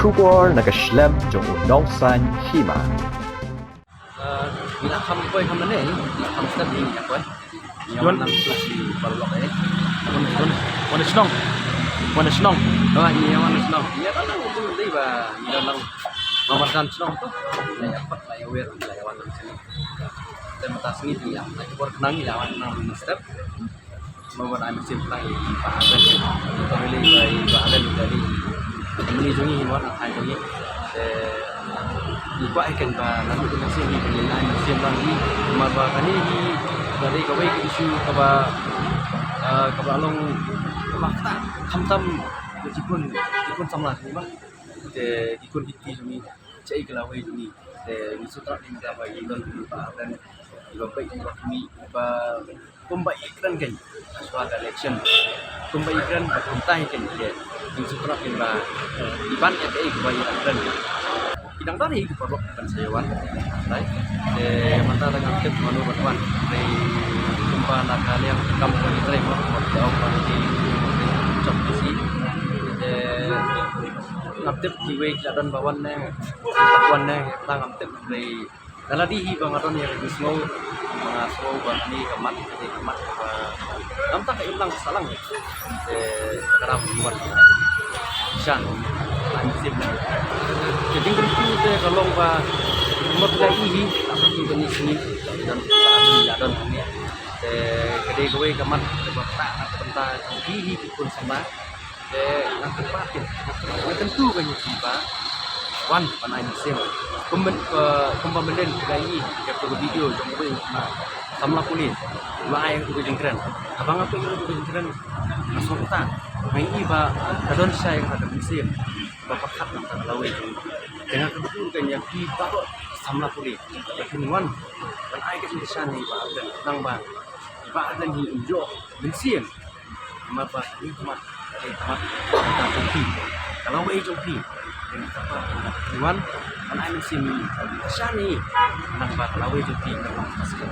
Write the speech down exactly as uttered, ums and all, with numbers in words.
Khubor na ka shlem jong u nongsan hima. Ngi la kham poi kham mane, ngi la kham step ngi la poi. Ngi wan nang tu si paralok eh. Wan, wan, wan shnong. Wan shnong. Ba ngi wan shnong. Ngi la nang tu dei ba ngi la nang. Ba wan shnong tu. La ïa pat la ïa wer la ïa wan nang sini. Te mynta sngi ngi la. Ai khubor khnang ngi la wan nang step. Mo ban ai mynsiem tang i Bah Ardent. Family ba i Bah Ardent ka dei. Family jong ngi hi wan ai jong ngi. Te i kwah i ken ba nang i mynsiem i ken ai mynsiem tang i. Namar ba kane hi ka dei kawei ka issue kaba, eh, kaba long kaba ktah khamtam ki khun, ki khun samla ki ba. Te ki khun ki kti jong ngi. Cha i ka lawei jong ngi. Te ngi sngewthuh ïa ka ba i don i Bah Ardent. I ba peit i ba kmie i ba kumba i kren kein. Shuwa ka election. Kumba i kren ba kumta hi kein. Te ngi sngewthuh ïa ka ba i ban ïa ka i ba i kren. Ki dang don hi ki paralok ban sa ïa wan. Te mynta dang ngam tip mano ban wan. Te kumba na ka liang kam ka i trei mo. Kumba ki ong ba ki chop ki si. Te ngam tip kiwei ki la don ba wan ne, wan ne, tang ngam tip. Hynrei da lade hi ba nga don ïa ka jingsngew, ba nga sngew ba kane ka mat, kane ka mat ba ngam tang ka imlang ka sahlang. Te ka ram wan shan. Lang sim lang. Te jingkyntu te ka long ba mut la i hi, la kyntu kane sngi, la don, la don, la don kane. Te ka dei kawei ka mat kaba ktah na ka bynta jong phi hi ki khun samla. Te nga kyrpad kin, nga kyntu ka ïa phi ba wan ban ai mynsiem. Kum ban, eh, kumba mynnin ka ïa ka video jong kawei na samla pule. Ba ai ka jingkren. Haba nga peit ka jingkren nga sngewthuh. Nga ïohi ba ka don shisha ïa ka mynsiem. Ba pyrkhat na ka lawei jong. Te nga kyntu ka ïa phi ba samla pule. Ba kin wan ban ai ka jingkyrshan ïa i Bah Ardent. Nang ba i Bah Ardent hi um ïoh mynsiem. Namar ba kane ka mat, kane ka mat ka jong phi, ka lawei jong phi. Kane ka mat ka jong phi wan ban ai mynsiem ïa i, ban kyrshan ïa i. Nang ba ka lawei jong phi ka long ka skhem.